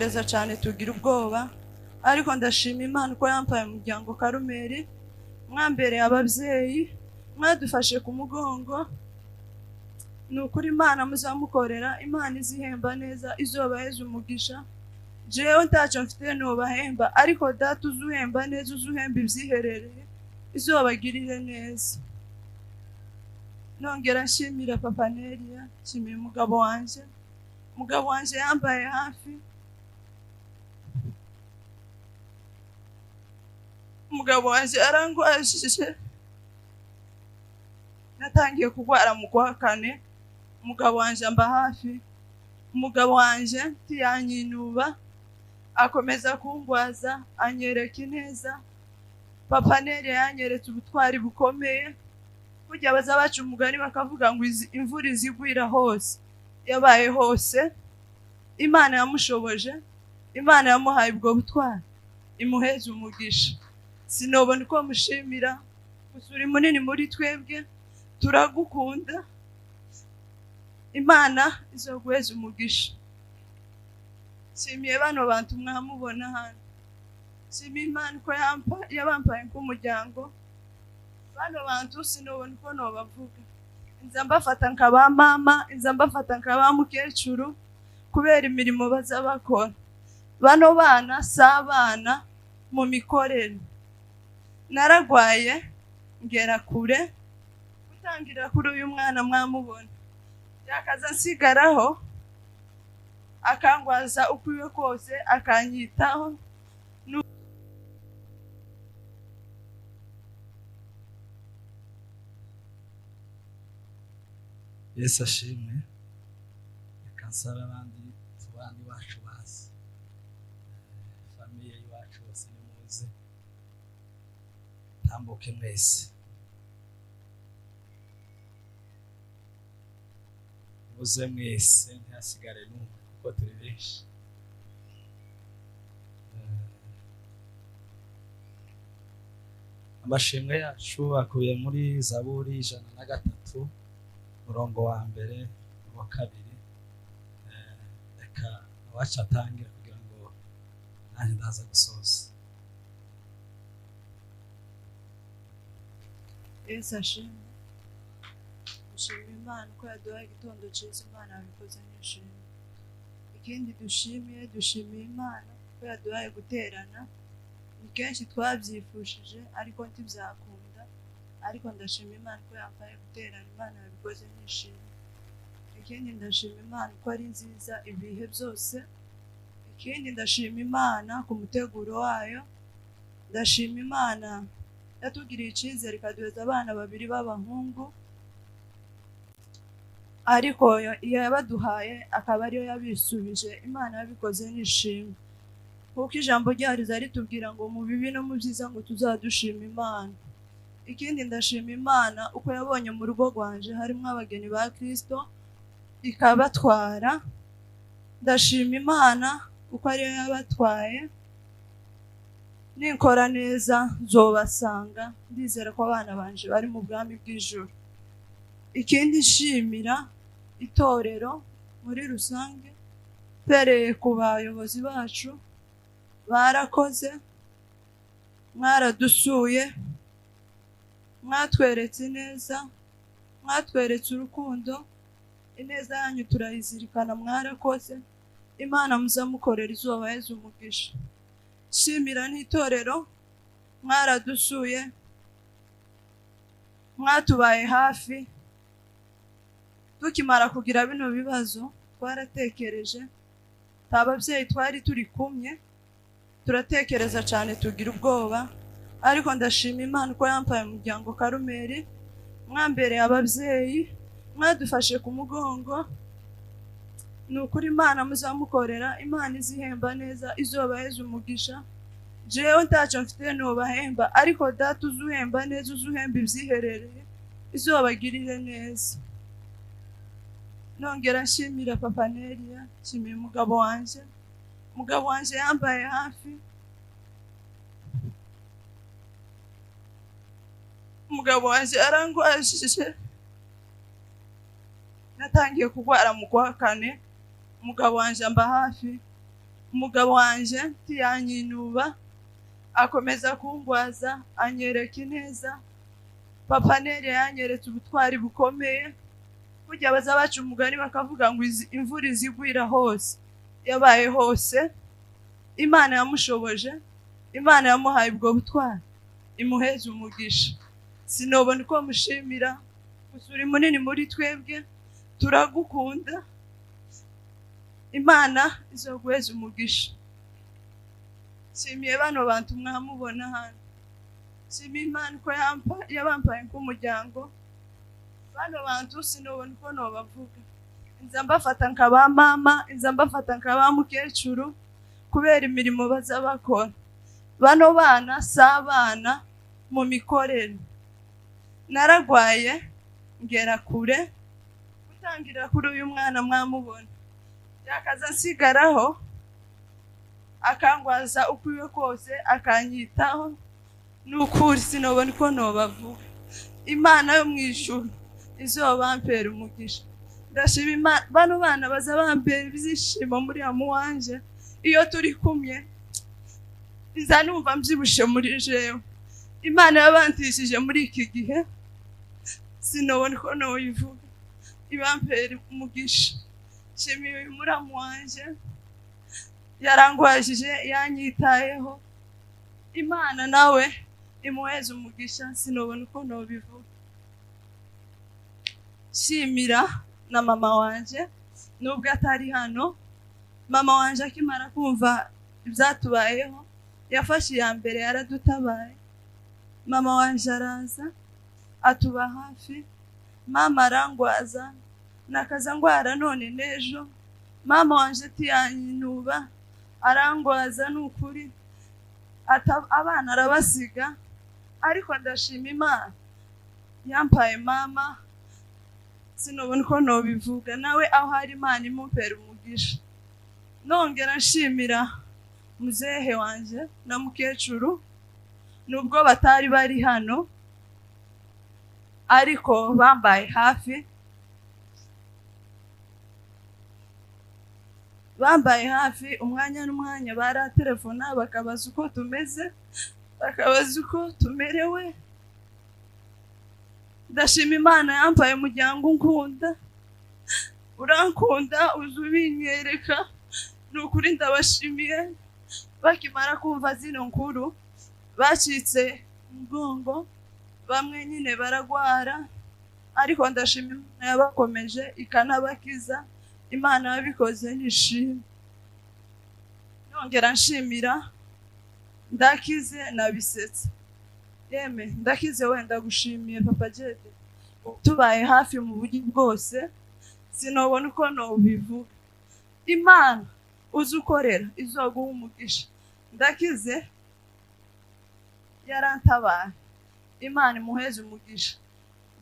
Turatekereza cyane, tugira ubwoba, ariko ndashima Imana ko yampaye umuryango Karumeri, mwambereye ababyeyi, mwadufashe ku mugongo. Ni ukuri Imana muzamukorera, Imana izihemba neza, izobaheza umugisha. Jewe ntacyo mfite nubahemba, ariko data uzuhemba neza, uzuhemba ibyiherereye, izobagirire neza. Nongera nshimira Papa Nelia, nshimiye umugabo wanjye. Umugabo wanjye yambaye hafi. Umugabo wanjye arangwajije, natangiye kurwara mu kwa kane, umugabo wanjye amba hafi. Umugabo wanjye ntiyanyinuba, akomeza kungwaza, anyereka ineza. Papa Nelia yanyeretse ubutwari bukomeye. Burya baza baca umugani bakavuga ngo imvura izigwira hose, yabaye hose. Imana yamushoboje, Imana yamuhaye ubwo butwari, imuheze umugisha. Sinobona uko mushimira, gusa uri munini muri twebwe, turagukunda. Imana izoguheza umugisha. Nshimiye bano bantu mwamubona hano, nshimiye Imana ko yabampaye nk'umuryango. Bano bantu sinobona uko nobavuga, nza mbafata nka ba mama, nza mbafata nka ba mukecuru, kubera imirimo baza bakora. Bano bana si abana mu mikorere. Naragwaye ngera kure, gutangira kuri uyu mwana mwamubona, yakaza nsigaraho, akangwaza uko iwe kose, akanyitaho. Yesu ashimwe. Reka nsabe abandi tubandi bacu bazi, famiye y'iwacu bose nimuze, tambuke mwese, muze mwese, ntihasigare n'umwe kuko turi benshi. Amashimwe yacu akubiye muri Zaburi 103 murongo wa mbere n'uwa kabiri. Reka abacu atangire kugira ngo nanjye ndaza gusoza. Yesu ashimwe. Dushima Imana ko yaduhaye igitondo cyiza, Imana yabikoze nishimwe. Ikindi dushimiye, dushimiye Imana ko yaduhaye guterana. Ni kenshi twabyifushije ariko ntibyakunda, ariko ndashima Imana ko yampaye guterana, Imana yabikoze nishimwe. Ikindi ndashima Imana ko ari nziza ibihe byose. Ikindi ndashima Imana ku muteguro wayo. Ndashima Imana yatugiriye icyizere ikaduheza abana babiri b'abahungu, ariko yabaduhaye akaba ariyo yabisubije. Imana yabikoze nishimwe, kuko ijambo ryayo riza ritubwira ngo mu bibi no mu byiza ngo tuzadushima Imana. Ikindi ndashima Imana uko yabonye mu rugo rwanje harimo abageni ba Kristo ikabatwara. Ndashima Imana uko ariyo yabatwaye. Ninkora neza nzobasanga, ndizera ko abana banje bari mu bwami bw'ijuru. Ikindi nshimira itorero muri rusange, mpereye ku bayobozi bacu, barakoze, mwaradusuye, mwatweretse ineza, mwatweretse urukundo. Ineza yanyu turayizirikana, mwarakoze. Imana muzamukorera izobaheze umugisha. Nshimira n'itorero, mwaradusuye, mwatubaye hafi. Tukimara kugira bino bibazo twaratekereje, ababyeyi twari turi kumwe, turatekereza cyane, tugira ubwoba, ariko ndashima Imana ko yampaye umuryango Karumeri, mwambereye ababyeyi, mwadufashe ku mugongo. Ni ukuri Imana muzamukorera, Imana izihemba neza, izobaheza umugisha. Jewe ntacyo mfite nubahemba, ariko data uzuhemba neza, uzuhemba ibyiherereye, izobagirire neza. Nongera nshimira Papa Nelia, nshimiye umugabo wanjye. Umugabo wanjye yambaye hafi. Umugabo wanjye arangwajije, natangiye kurwara mu kwa kane, umugabo wanjye amba hafi. Umugabo wanje ntiyanyinuba, akomeza kungwaza, anyereka ineza. Papa Nere yanyeretse ubutwari bukomeye. Burya baza baca umugani bakavuga ngo imvura izigwira hose, yabaye hose. Imana yamushoboje, Imana yamuhaye ubwo butwari, imuheze umugisha. Sinobona uko mushimira, gusa uri munini muri twebwe, turagukunda. Imana izoguheza umugisha. Nshimiye bano bantu mwamubona hano, nshimiye Imana ko yabampaye nk'umuryango. Bano bantu sinobona uko nobavuga, nza mbafata nka ba mama, nza mbafata nka ba mukecuru, kubera imirimo baza bakora. Bano bana si abana mu mikorere. Naragwaye ngera kure, gutangira kuri uyu mwana mwamubona, yakaza nsigaraho akangwaza uko iwe kose, akanyitaho. Nukuri sinobona uko nobavuga. Imana yo mu ijuru izobampera umugisha. Ndashima Imana, bano bana baza bampera ibyishimo muri amu wanje. Iyo turi kumwe nza numva mbyibushe muri jewe. Imana yabantishije muri iki gihe, sinobona uko noyivuga. Ibampera umugisha. Nshimiye uyu muramu wanje, yarangwajije, yanyitayeho. Imana nawe imuheze umugisha, sinobona uko nobivuga. Nshimira na mama wanje nubwo atari hano. Mama wanje akimara kumva ibyatubayeho yafashe iya mbere, yaradutabaye. Mama wanje araza atuba hafi. Mama arangwaza, nakaza ngwara none n'ejo. Mama wanje tiyanyinuba, arangwaza nukuri, abana arabasiga. Ariko ndashima Imana yampaye mama, sinobona uko nobivuga. Nawe aho hari Imana imumpera umugisha. Nongera nshimira muzehe wanje na mukecuru, nubwo batari bari hano ariko bambaye hafi, bambaye hafi umwanya n'umwanya. Baratelefona bakabaza uko tumeze, bakabaza uko tumerewe. Ndashima Imana yampaye umuryango unkunda, urankunda, uza ubinyereka. Ni ukuri ndabashimiye. Bakimara kumva zino nkuru bacitse umugongo, bamwe nyine baragwara, ariko ndashima Imana yabakomeje ikanabakiza. Imana yabikoze nishimwe. Nongera nshimira Ndakize nabisetse. Yeme Ndakize, wenda gushimiye Papa Jede, tubaye hafi mu buryo bwose, sinobona uko nobivuga. Imana uzi ukorera izoguha umugisha. Ndakize yarantabaye, Imana imuheze umugisha.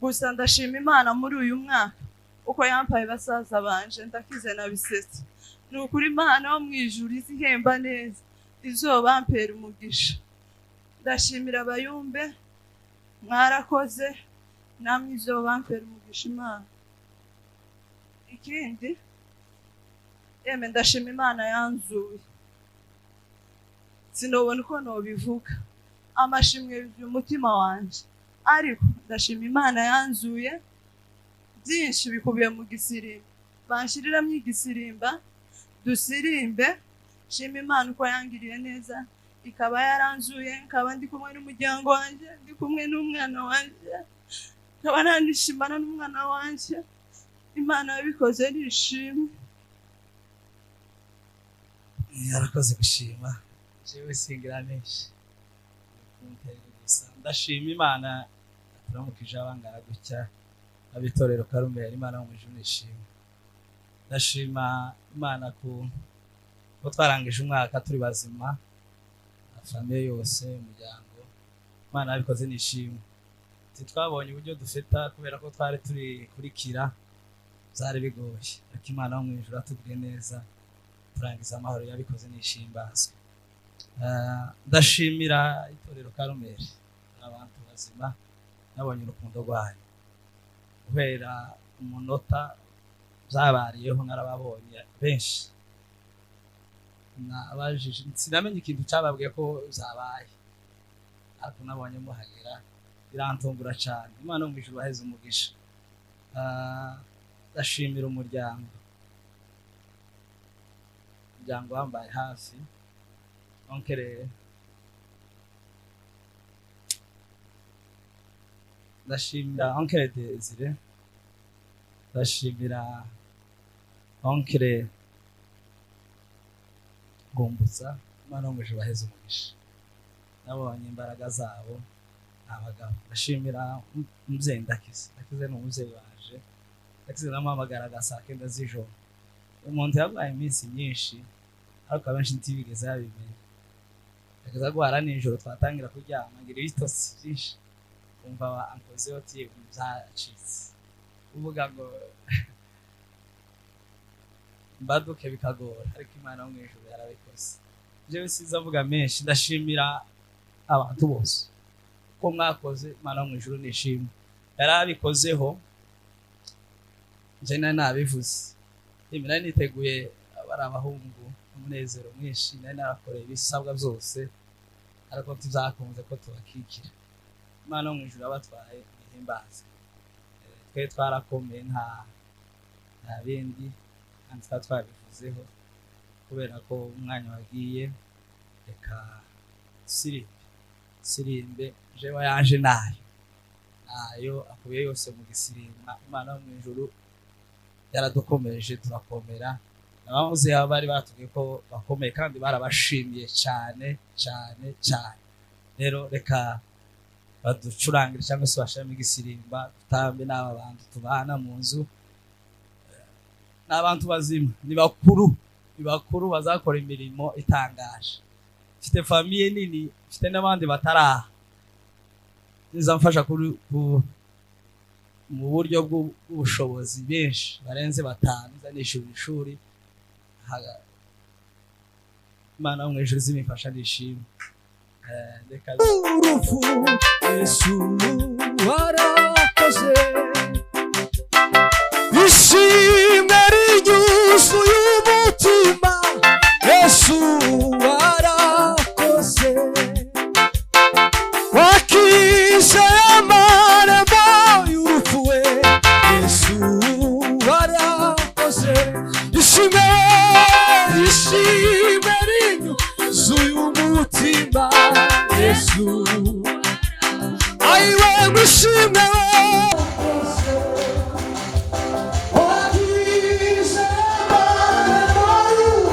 Gusa ndashima Imana muri uyu mwaka uko yampaye basaza banje Ndakize nabisetse. Ni ukuri Imana yo mu ijuru izihemba neza, izobampera umugisha. Ndashimira abayumbe, mwarakoze, namwe izobampera umugisha Imana. Ikindi yeme ndashima Imana yanzuye, sinobona uko nobivuga, amashimwe yuzuye umutima wanje. Ariko ndashima Imana yanzuye, byinshi bikubiye mu gisirimba, banshiriramo igisirimba dusirimbe. Shima Imana uko yangiriye neza, ikaba yaranzuye, nkaba ndi kumwe n'umuryango wanje, ndi kumwe n'umwana wanje, nkaba nanishimana n'umwana wanje. Imana yabikoze nishimwe. Yarakoze gushima. Jewe singira menshi gusa ndashima Imana turamukije abangana gutya abitorero Karumeli. Imana yo mu ijuru nishimwe. Ndashima Imana ko twarangije umwaka turi bazima, famille yose, umuryango. Imana yabikoze nishimwe. Twabonye uburyo dufeta kubera ko twari turi kurikira, byari bigoye, ariko Imana yo mu ijuru atugiriye neza, turangiza amahoro. Yabikoze nishimbazwe. Ndashimira itorero Karumeli, abantu bazima, nabonye urukundo rwayo guhera umunota byabariyeho, narababonye benshi. Nabajije, sinamenye ikintu cyababwiye ko zabaye, ariko nabonye muhagera birantungura cyane. Imana yo mu ijuru baheze umugisha. Ndashimira umuryango wambaye hafi, oncle. Ndashimira oncle Desire, ndashimira oncle Gumbutsa. Imana yo mu ijuru baheze umugisha. Nabonye imbaraga zabo, abagabo. Ndashimira umubyeyi Ndakize. Ndakize ni umubyeyi waje. Ndakize namuhamagaraga saa 9 z'ijoro. Umuntu yarwaye iminsi myinshi, ariko abenshi ntibigeze babimenya. Akaza guhara nijoro, twatangira kuryama ngira ibitotsi byinshi, kumva ankozeho ati byacitse, uvuga ngo mbaduke bikagora, ariko Imana yo mu ijuru yarabikoze. Jewe sinzi avuga menshi. Ndashimira abantu bose ko mwakoze. Imana yo mu ijuru nishimwe, yarabikozeho. Nje nari nabivuze, nari niteguye bari abahungu umunezero mwinshi, nari narakoreye ibisabwa byose, ariko ntibyakunze ko tubakikira. Imana yo mu ijuru abatwaye ihimbaze. Twe twarakomeye, nta bindi kandi twari twabivuzeho. Kubera ko umwanya wagiye, reka sirimbe sirimbe. Jewe yaje nayo akubiye yose mu gisirimba. Imana yo mu ijuru yaradukomeje, turakomera. Abamuzi bari batubwiye ko bakomeye, kandi barabashimiye cyane cyane cyane. Rero reka baducurangire cyangwa se bashiremo igisirimba, dutambe n'aba bantu tubana mu nzu. Ni abantu bazima, ni bakuru, ni bakuru bazakora imirimo itangaje. Mfite famille nini, mfite n'abandi bataraha, nizamfasha mu buryo bw'ubushobozi, benshi barenze batanu nza nishura ishuri. Imana yo mu ijuru zimifasha, nishimwe. Reka Urupfu, Yesu warakoze, ishimwe rinyuzuye umutima. Yesu warakoze, wakije amarembo y'urupfu we. Yesu warakoze, ishimwe, ishimwe rinyuzuye umutima. Yesu ayiwe, mwishimwe. Wakize amarembo.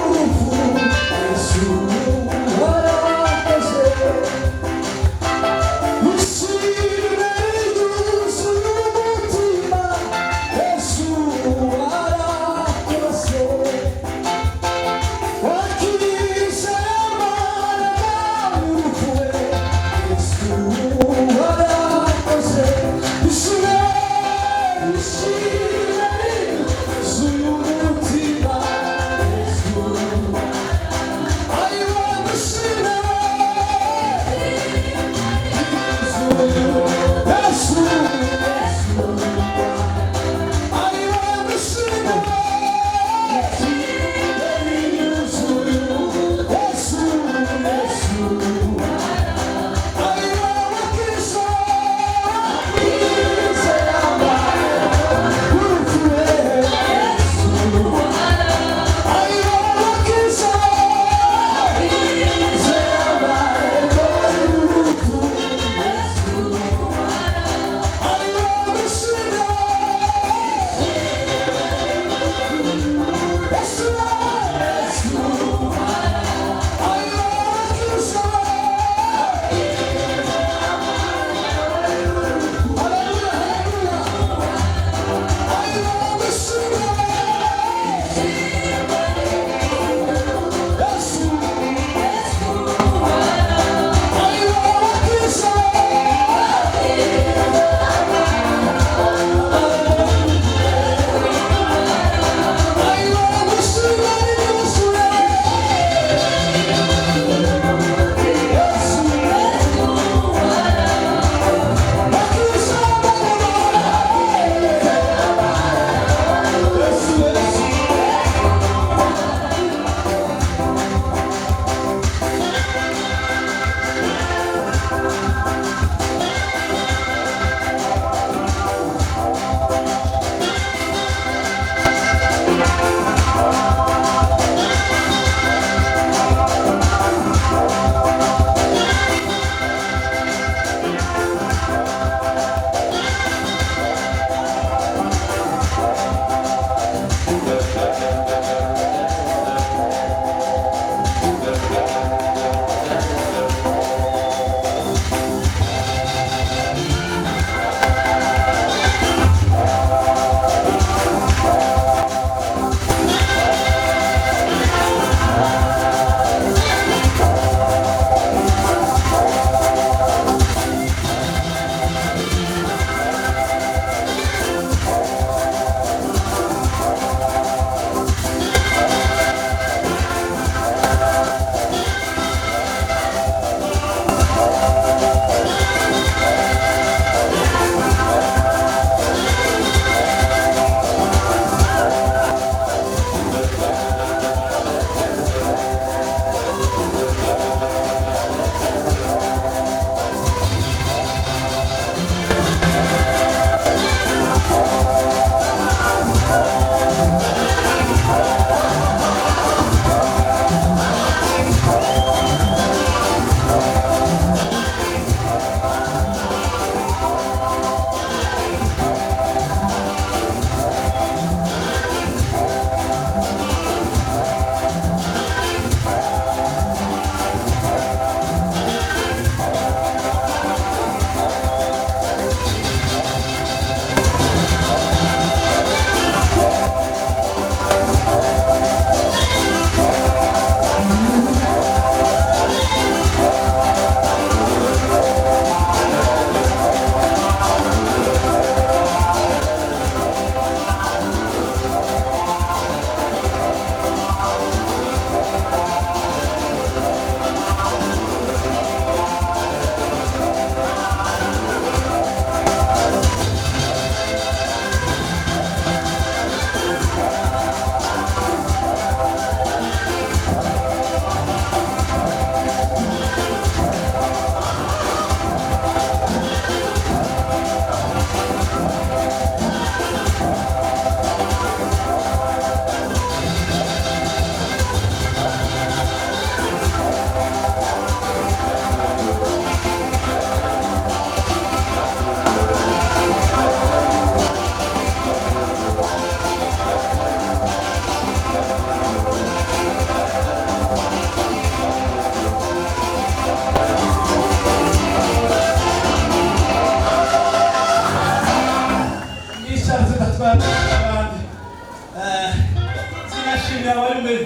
Sinashimira abari imbere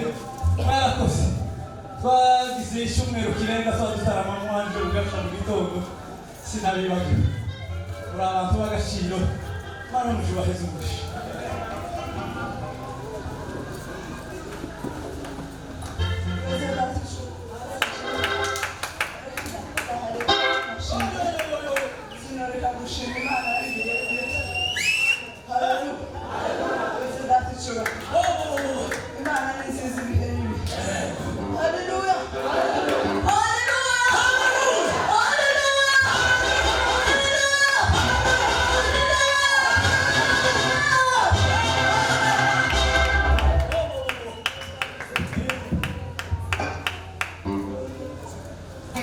mwarakoze. Twagize icyumweru kirenga tuba dutarama mwanje ugafasha mu gitondo, sinabibagiwe. Muri abantu b'agaciro, Mana mujubaheze umugisha. Sinareka gushima Imana yangiriye neza. Haleluya. Data icyubahiro. Imana ni nziza ibihe n'ibihe. Haleluya. Haleluya. Haleluya.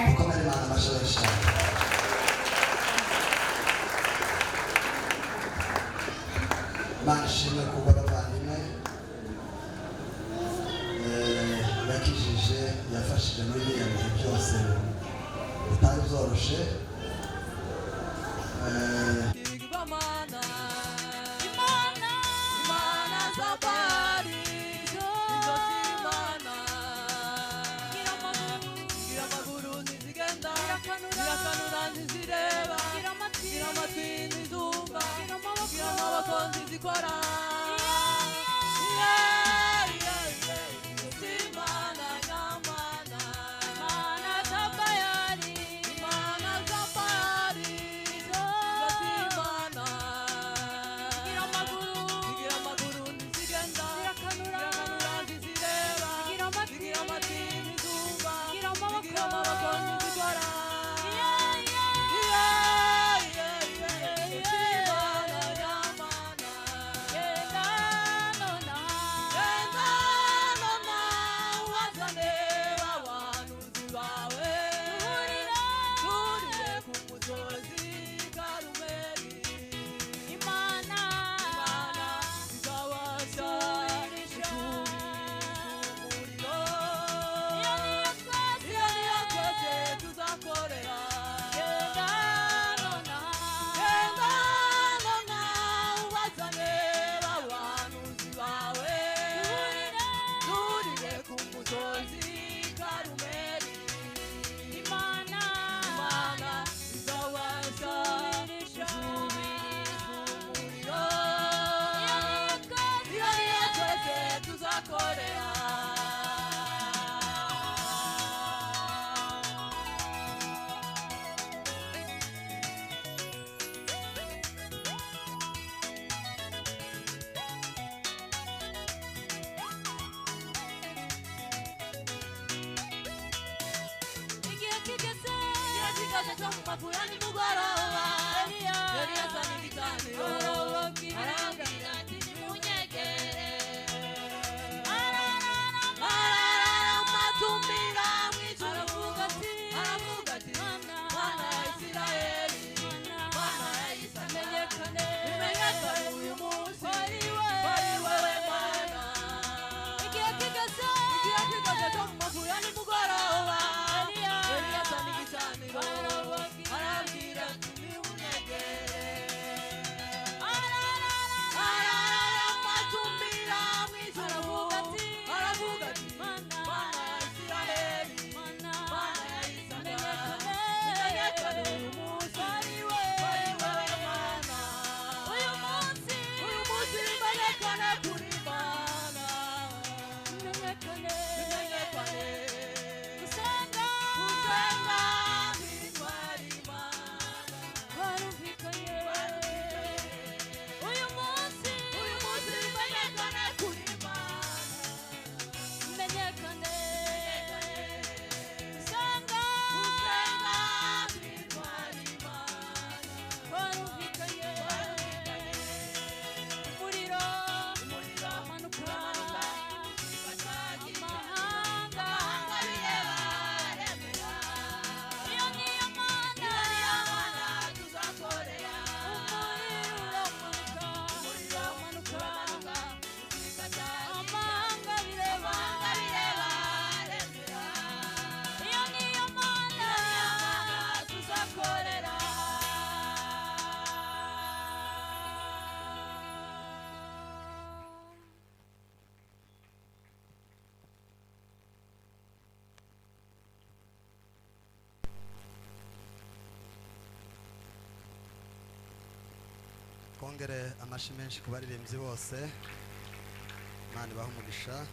Mukomere Imana amashyi menshi cyane. Imana ishimwe kubwo abavandimwe yakijije, yafashije muri biriya bihe byose bitari byoroshe. kigeze cyo mu makuru ya nimugoroba, Eliya azana igicaniro, arababwira ati nimunyegere. Ararama mu ijuru, aravuga ati Mana ya Isirayeli, Mana ya Isaka, bimenyekane uyu munsi ko ari wowe Mana. Igihe kigeze cyo mu makuru ya nimugoroba, Eliya azana igicaniro, arababwira ati nimunyegere. Ararama mu ijuru, aravuga ati Mana ya Isirayeli, Mana ya Isaka, bimenyekane uyu munsi ko ari wowe Mana. Uyu munsi bimenyekane kuri Mana, bimenyekane gusenga kw'intwari Imana. Uyu munsi bimenyekane kuri Mana, bimenyekane gusenga kw'intwari Imana. Umuriro umanuka, amahanga bireba aremera. Iyo niyo Mana tuzakorera. Umuriro umanuka, amahanga bireba aremera. Iyo niyo Mana tuzakorera. Twongere amashyi menshi ku baririmbyi bose. Imana ibahe umugisha.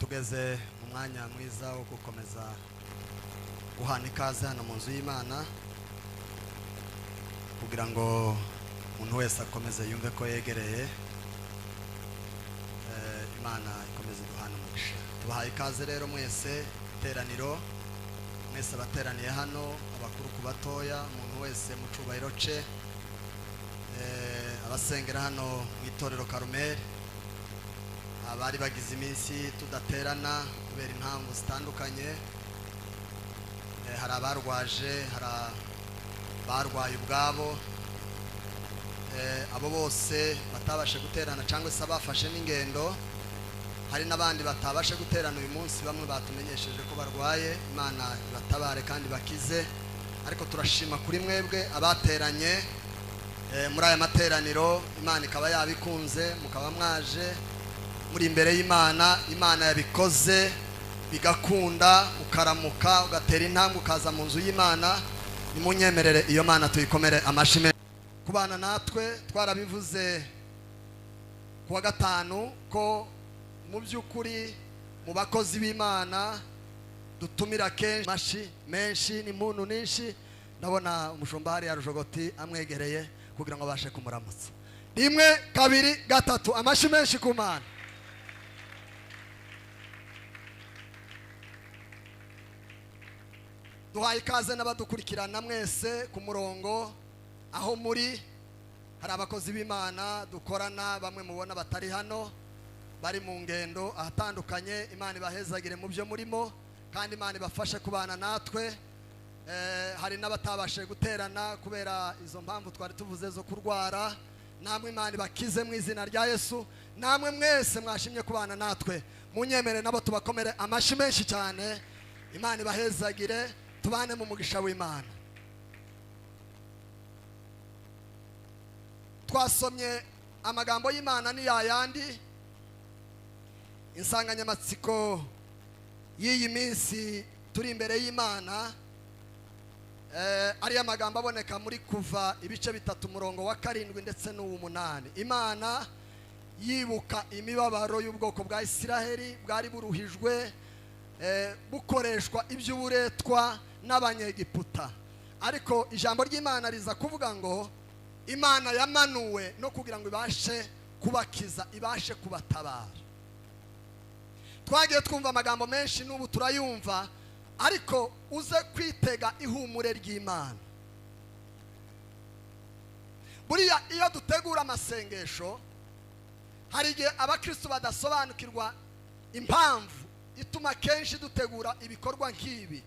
Tugeze mu mwanya mwiza wo gukomeza guhana ikaze hano mu nzu y'Imana, kugira ngo umuntu wese akomeze yumve ko yegereye. Imana ikomeze duhana umugisha. Tubahaye ikaze rero mwese, iteraniro mwese abateraniye hano, abakuru ku batoya, umuntu wese mu cubahiro ce, abasengera hano mu itorero Karumeli, abari bagize iminsi tudaterana kubera impamvu zitandukanye. Hari abarwaje, hari abarwaye ubwabo, abo bose batabashe guterana cyangwa se abafashe n'ingendo. Hari n'abandi batabashe guterana uyu munsi, bamwe batumenyesheje ko barwaye. Imana ibatabare kandi bakize. Ariko turashima kuri mwebwe abateranye muri aya materaniro, Imana ikaba yabikunze mukaba mwaje muri imbere y'Imana. Imana yabikoze bigakunda, ukaramuka ugatera intambwe ukaza mu nzu y'Imana. Nimunyemerere iyo Mana tuyikomere amashyi menshi. Kubana natwe twarabivuze kuwa gatanu ko mu by'ukuri mu bakozi b'Imana dutumira kenshi amashyi menshi n'impundu nyinshi. Ndabona umushumba hariya Rujogoti amwegereye kugira ngo abashe kumuramutsa. 1 2 3, amashyi menshi ku Mana. Duhaye ikaze n'abadukurikirana mwese ku murongo aho muri. Hari abakozi b'Imana dukorana, bamwe mubona batari hano, bari mu ngendo ahatandukanye. Imana ibahezagire mu byo murimo, kandi Imana ibafashe kubana natwe. Hari n'abatabashe guterana kubera izo mpamvu twari tuvuze zo kurwara. Namwe Imana ibakize mu izina rya Yesu. Namwe mwese mwashimye kubana natwe, munyemere nabo tubakomere amashyi menshi cyane. Imana ibahezagire, tubane mu mugisha w'Imana. Twasomye amagambo y'Imana ni yayandi. Insanganyamatsiko y'iyi minsi turi imbere y'Imana ari amagambo aboneka muri Kuva ibice 3 umurongo wa 7 ndetse n'uw'umunani. Imana yibuka imibabaro y'ubwoko bwa Isiraheli bwari buruhijwe bukoreshwa iby'uburetwa n'abanyegiputa. Ariko ijambo ry'Imana riza kuvuga ngo Imana yamanuwe no kugira ngo ibashe kubakiza, ibashe kubatabara. Twagiye twumva amagambo menshi n'ubu turayumva, Ariko uze kwitega ihumure ry'Imana. Buriya iyo dutegura amasengesho, hari igihe abakristo badasobanukirwa impamvu ituma kenshi dutegura ibikorwa nk'ibi.